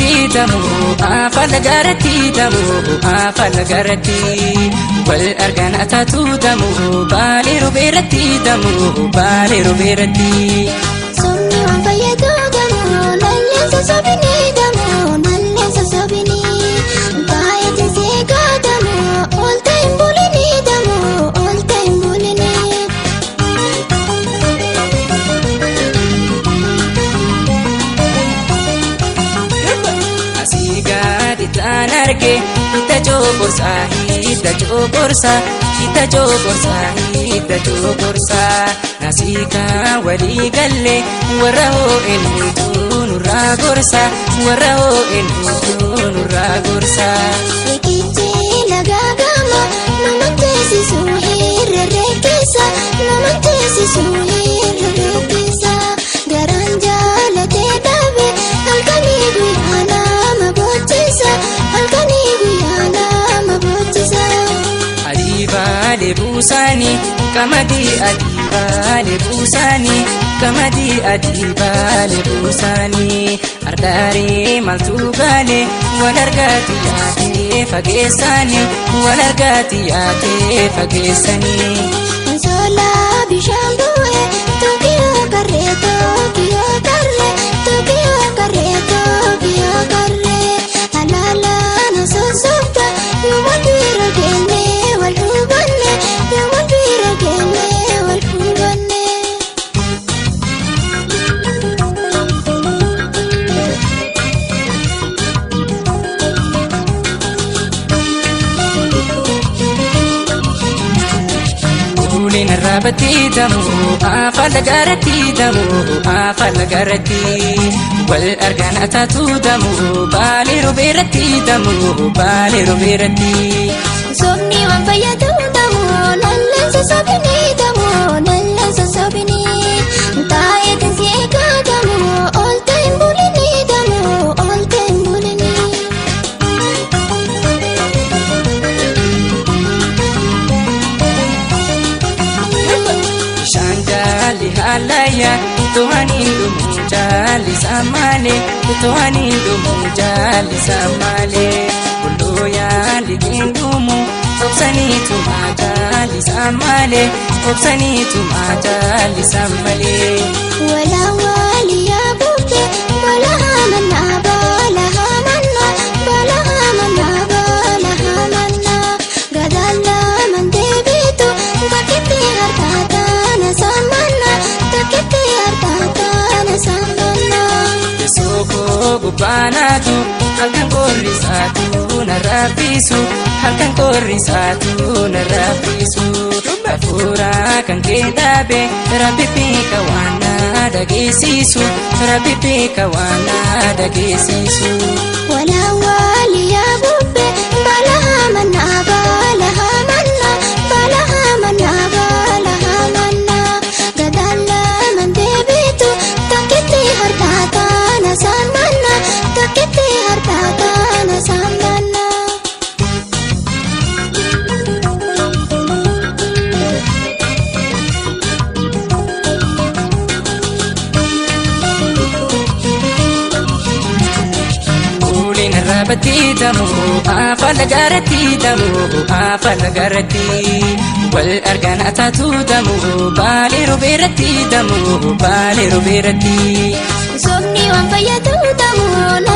Garatti tamu afaan garatti tamu afaan garatti wal argan ataatu tamu baalee robeeratti tamu baalee robeeratti. Somni waan fayyadu gamoo nalleen sossobinii gamoo nalleen sossobinii baay'ee seegaa gamoo oolte hin bulinii gamoo oolte hin bulinii. Asii gadi taan arge hidda coqorsaa hidda coqorsaa hidda coqorsaa hidda coqorsaa nasiikaa walii galle warra hoo'een huutuu nurraa gorsa warra hoo'een huutuu nurraa gorsa. Riqichi lagaa gama nama teessisu hirree keessa nama teessisu hirree keessa garaan jaalatee dhabe halkanii guyyaa nama bochisa halkanii guyyaa nama bochisa. Adii baalee buusaanii qamadii adii baalee buusaanii qamadii adii baalee buusaanii ardaarii maaltu gaalee wal argaati yaatee fageessaanii wal argaati yaatee fageessanii. Soolaa bishaan bu'ee Tookiyoo karree Tookiyoo karree Tookiyoo karree Tookiyoo karree alaalaan sossobta yooma bira geenyee wal hubanne yooma bira geenyee wal hubanne. Uleen arraabatti tamu afaan garatti tamu afaan garatti wal argan ataatu tamu baalee robeeratti tamu baalee robeeratti. Sobni waan fayyadu tamoo nalleen sossobinii tamoo nalleen sossobinii taa'ee tinsi eegaa tamoo oolte hin bulinii tamoo oolte hin bulinii. Bishaan jaalli haalayya to'anii dhumuu jaalli saamalee to'anii dhumuu jaalli saamalee kulloo yaalli qindumu obsanii tumaa jaalli saamalee obsanii tumaa jaalli saamalee. Walaawwaliyaa bubbee baala haamannaa baala haamannaa baala haamannaa baala haamannaa gadaalaa mandeebiitu takkitti harkaa taana saamannaa takkitti harkaa taana saamannaa. Sookoo gubbaanaatu halkan qorrisaatu na raffisu halkan qorrisaatu na raffisu hafuura kan kee dhaabe rabbi beeka waan na dhageessisu rabbi beeka waan na dhageessisu. Walaawwaliyaa bubbee baala haamannaa baala haamannaa baala haamannaa baala haamannaa gadaalaa mandeebiitu takkitti harkaa taana saamannaa takkitti harkaa taana saamannaa. Uleen arraabatti tamu afaan garatti tamu afaan garatti wal argan ataatu tamu baalee robeeratti tamu baalee robeeratti. Sobni waan fayyadu tamoo.